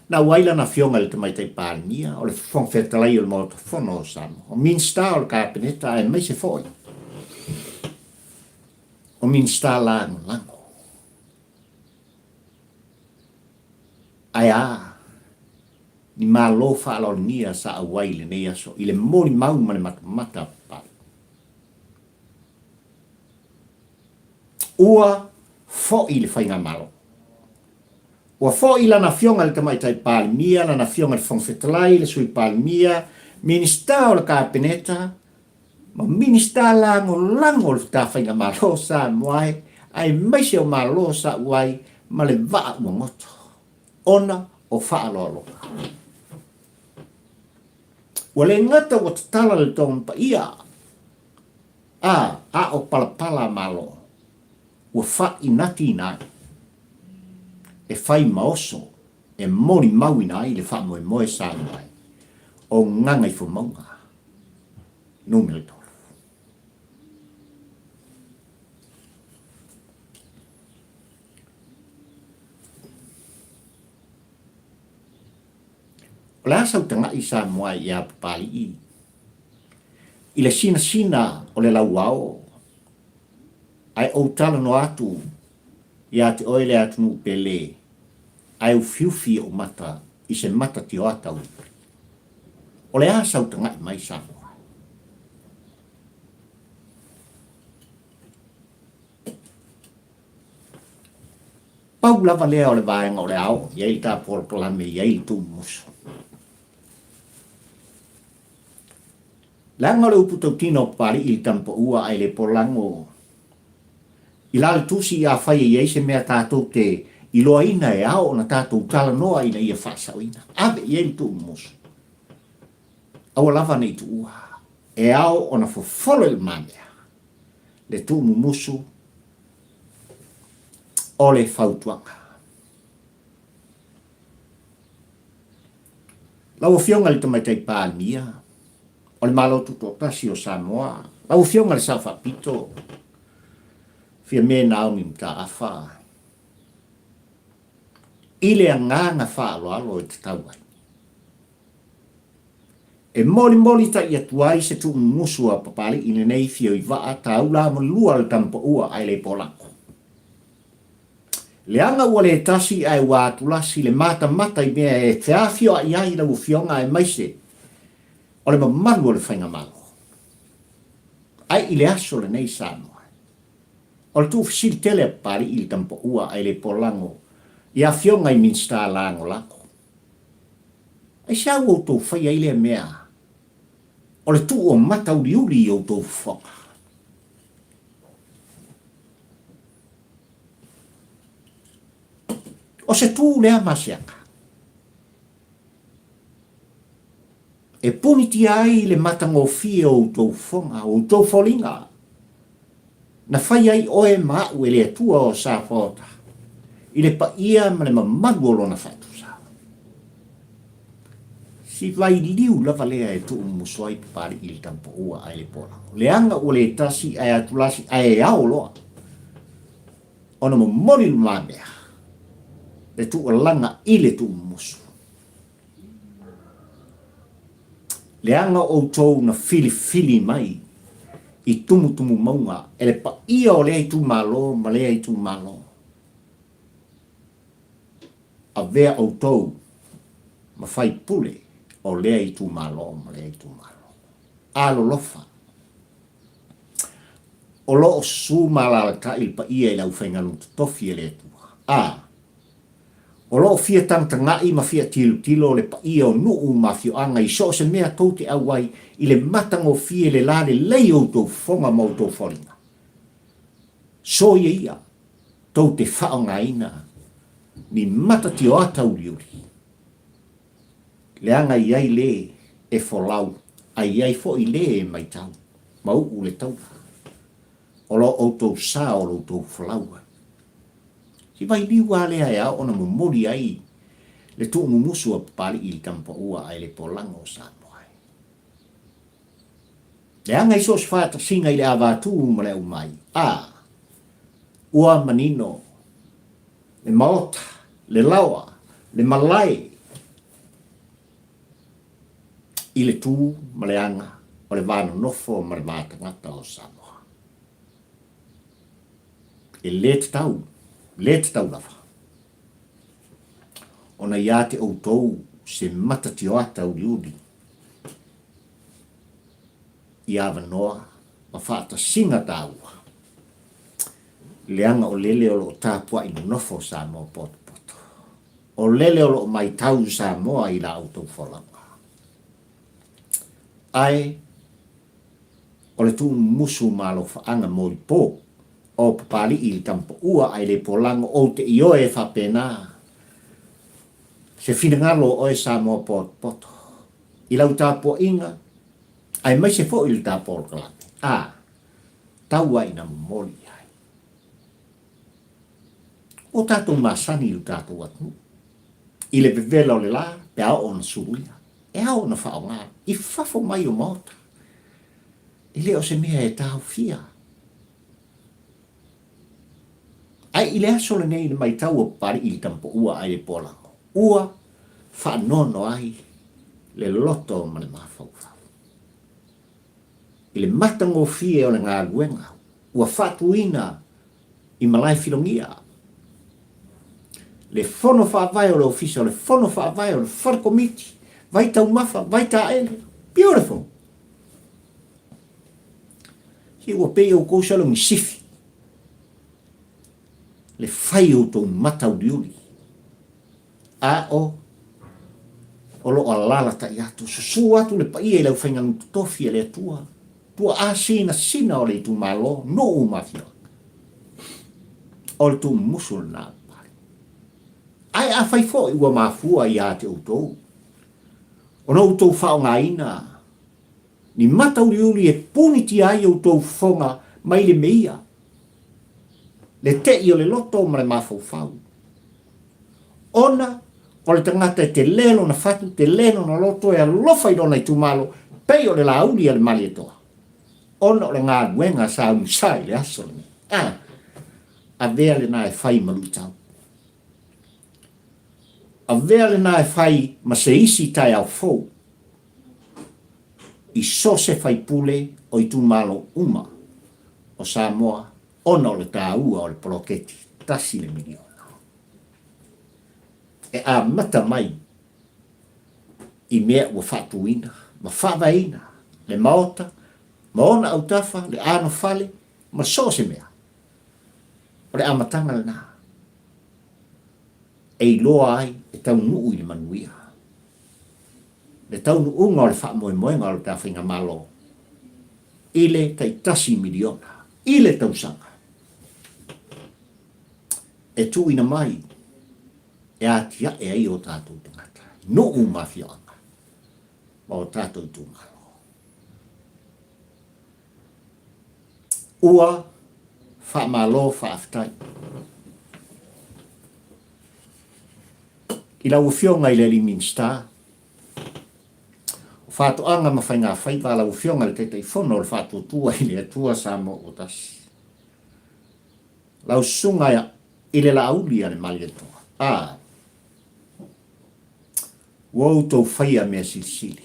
Na auai lana afioga i le Tamaitai Palemia, o le Fofoga Fetalai o le Maota Fono o Samoa, o Minisita o le Kapeneta aemaise foi o Minisita Lagolago. Ae a ni malo faaaloalogia sa auai i lenei aso i le molimau ma le matamata a Papalii. Ua foi le Faigamalo. Ua foi lana Afioga i le Tamaitai Palemia, lana Afioga i le Fofoga Fetalai, le Sui Palemia, Minisita o le Kapeneta, ma Minisita Lagolago o le Faigamalo o Samoa e, aemaise o Malo sa auai ma le vaa ua goto, ona o faaaloaloga. Ua le gata ua tatala le toga paia, a a o palapala Malo ua faainatiina ai, e fai ma oso e molimauina ai le faamoemoe Samoa ai o Gagaifomauga Numera 3. O le a sau taga'i Samoa iā Papali'i i le sinasina o le lauao, ae ou talanoa atu ia te oe le atunuu pele, ae ufiufi ou mata i se mata tioata uliuli. O le a sau taga'i mai Samoa? Pau lava lea o le vaega o le a oo i ai le ta polokalame e i ai le tuumumusu. Leaga o le upu tautino a Papalii i le Tamapaua ae le polago i la le tusi afai e i ai se mea tatou te iloaina e ao ona tatou talanoa ina ia faasaoina, ave i ai le tuumumusu. Aua lava ne i tuua, e ao ona fofolo i le mamea le tuumumusu o le fautuaga. Lau Afioga i le Tamaitai Palemia o le Malo Tutoatasi o Samoa, lau Afioga i le Sao Faapito, Fiame Naomi Mataafa, i le agaga faaaloalo e tatau ai, e molimolitai atu ai se tuumumusu a Papalii lenei Fioivaa Taula Amalua le Tamapaua ae le Polako. Leaga ua le tasi ae ua atulasi le matamata i mea e feafioai ai lau Afioga aemaise o le mamalu o le Faigamalo. Ae i le aso lenei Samoa, o le tuufesili tele a Papalii i le Tamapaua ae le polago i Afioga i Minisita Lagolago. Aisea ua outou faia ai lea mea o le tuu o mata uliuli i outou fofoga? O se tu lea masiaga e punitia ai le matagofie o outou fofoga, o outou foliga, na fai ai oe ma a'u e le Atua o Sapaota i le paia ma le mamalu o Lona faatusa. Si vailiu lava lea e tuumumusu ai Papalii i le Tamapaua ae le Polago. Leaga ua le tasi ae atulasi ae ao loa ona momoli lumamea le tuualaga i le tuumumusu. Leaga outou na filifili mai i tumutumu mauga e le paia o lea itumalo ma lea itumalo. Avea outou ma faipule o lea itumalo ma lea itumalo. Alolofa! O lo o susu ma alalatai le paia i le aufaigalu totofi e le Atua. A! O lo o fia tagatagai ma fia tilotilo le paia o nuu ma afioaga i so o se mea tou te auai i le matagofie le la lelei o outou fofoga ma outou foliga. Soia ia tou te faaaogaina ni matatioata uliuli, leaga i ai le e folau a i ai foi le e matau ma uu le taula o lo outou sa o lo outou folau ai. Si vailiu a lea e ao ona momoli ai le tuumumusu a Papalii i le Tamapaua ae le polaga o Samoa e. Leaga i so o se faatasiga i le avatū ma le aumai, a ua manino le maota, le laoa, le malae i le tū ma le aga o le va nonofo ma le va tagata o Samoa. E le tatau, le tatau lava ona ia te outou se matatioata uliuli i avanoa ma faatasiga taua, leaga o lele o lo o tapuai nonofo Samoa potopoto, o lele o lo o maitau Samoa i la outou folauga. Ae o le tuumumusu ma alofaaga moipo o Papalii i le Tamapaua ae le polago ou te ioe e faapena se finagalo o oe Samoa potopoto i lau tapuaiga aemaise foi le ta polokalame, a, tau a ina momoli i ai. Ua tatou masani i lo tatou atunuu, i le vevela o le la pe a oo ona suluia, e ao ona faaaoga i fafo mai o maota. E le o se mea e taofia. Ae i le aso lenei i le matau o Papalii i le Tamapaua ae le Polago, ua faanoanoa ai le loto ma le mafaufau. I le matagofie o le galuega ua faatuina i Malae Filogia, le Fono Faavae o le Ofisa o le Fono Faavae o le Fale Komiti, vai taumafa, vai taele, beautiful! Se ua pei oukou salo ni sifi. Le fai o outou mata uliuli, a o o lo o alalatai atu, susu atu le paia i le aufaigaluega totofi a le Atua, tuaa sinasina o le itumalo, nuu ma afioaga. O le tuumusu lena o Papalii. Ae afai foi ua mafua ia te outou ona outou faaaogaina ni mata uliuli e punitia ai outou fofoga mai le meia, le tei o le loto ma le mafaufau, ona o le tagata e tele lona fatu, tele lona loto e alofa i lona itumalo, pei o le lauli a le Malietoa, ona o le galuega sa umusa i le aso lenei. A, avea lena e fai ma luitau. Avea lena e fai ma se isi taeao fou i so se faipule o itumalo uma o Samoa ona o le taua o le poloketi tasi le miliona e amata mai i mea ua faatuina ma faavaeina le Maota ma ona autafa, le anofale ma so o se mea. O le amataga lena e iloa ai e taunuu i le manuia le taunuuga o le faamoemoega o le ta Faigamalo i le taitasi miliona i le tausaga e tuuina mai e atiae ai o tatou tagata, nuu ma afioaga ma o tatou itumalo. Ua faamalo faafetai i lau Afioga i le Alii Minisita o Faatoaga ma Faiga Faiva, lau Afioga i le Taitaifono o le Faatuatua i le Atua Samoa ua Tasi, lau Susuga i le Laauli a le Malietoa, a ua outou faia mea silisili.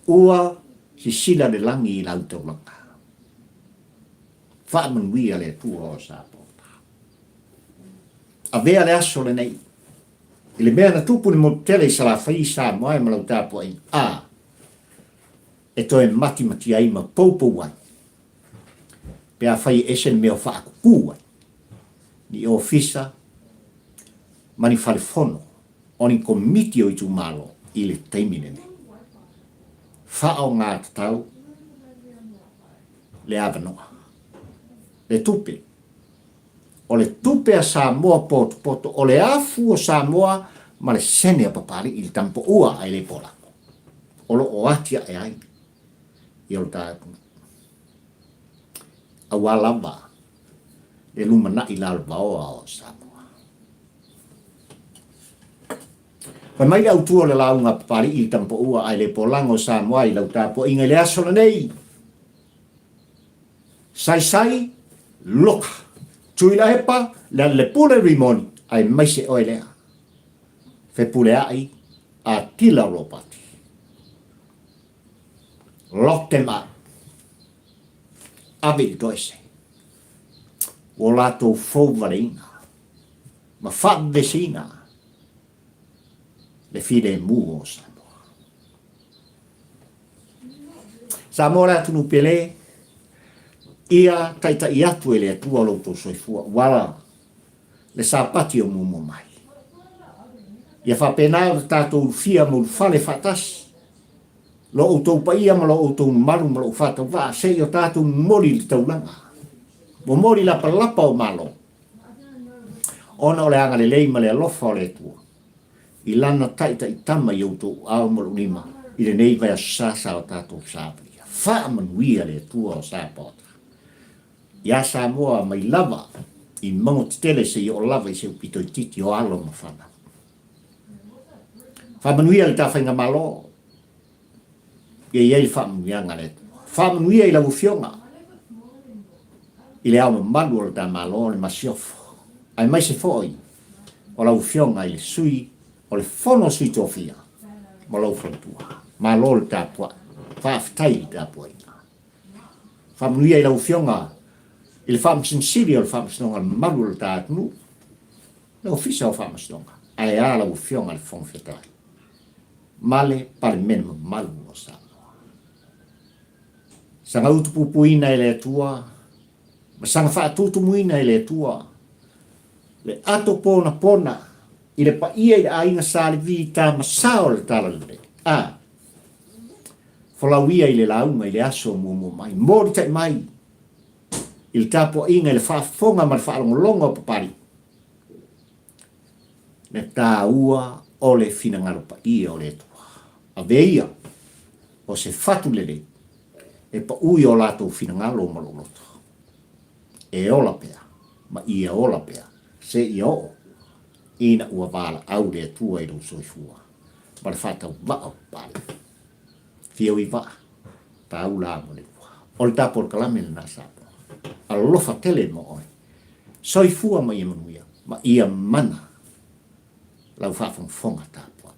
Ua sisila le lagi i lau taulaga. Faamanuia le Atua o Samoa. Avea le aso lenei i le mea na tupu i le motu tele i Salafai i Samoa e ma lau tapuaiga, a e toe matimati ai ma poupou ai pe afai e ese le mea o faakukū ai ni ofisa ma ni fale fono o ni komiti o itumalo i le taimi lenei. Faaaogatatau le avanoa, le tupe. O le tupe a Samoa potopoto, o le afu o Samoa ma le sene a Papalii i le tamapoua ae le polako, o lo o atiae ai i o ta atunuu. Aua lava le lumanai lalovaoa o Samoa. Fai mai le autu o le lauga a Papalii i le tamapoua ae le polago o Samoa i lau tapuaiga i le aso lenei. Saisai, loka, Tuilaepa, Lealailepule Rimoni, aemaise oe lea. Fepuleai, Atila Ropati. Lock them up. Ave i le toese. Ua latou fouvaleina ma faavevesiina le filemu o Samoa. Samoa le atunuu pele, ia taitai atu e le Atua lo outou soifua, ua le Sapati o muamua mai. Ia faapena ona tatou ulufia ma ulufale faatasi, lo outou paia ma lo outou mamalu ma lou faatauvaa, se i o tatou momoli i le taulaga, momoli lapalapa o Malo, ona o le agalelei ma le alofa o le Atua i Lana taitaitama i outou ao ma lou lima i lenei vaiaso sa sa o tatou savalia. Faamanuia le Atua o Sapaota iā Samoa mai lava i mauga tetele seia oo lava i se upito itiiti o alo ma fanau. Faamanuia le ta faigamalo. Ia i ai le faamanuiaga a le Atua. Faamanuia i lau Afioga i le Ao Mamalu o le ta Malo, le Masiofo, aemaise foi o lau Afioga i le Sui o le Fono a Sui Tofia ma lou faletua. Malo le tapuai. Faafetai i le tapuaiga. Faamanuia i lau Afioga i le Faamasino Sili o le Faamasinoga Mamalu o le ta atunuu, le Ofisa o Faamasinoga, ae a lau Afioga i le Fofoga Fetalai ma le Palemene mamalu o Samoa. Saga utupupuina e le Atua. Ma saga faatutumuina e le Atua le ato ponapona i le paia i le aiga Sa Levi tama sa o le Talalelei. A folau ia i le lauga i le aso muamua mai, molitai mai i le tapuaiga i le faafofoga ma le faalogologo a Papalii, le taua o le finagalo paia o le Atua. Ave ia o se fatu lelei e pau i o latou finagalo ma lou loto, e ola pea ma ia ola pea seia oo ina ua valaau le Atua i lou soifua ma le faatauvaa o Papalii. Fia ui vaa, taula mo le lua. O le ta polokalame lena Samoa. Alofa tele mo oe. Soifua ma ia manuia ma ia mana lau faafogafoga tapuai.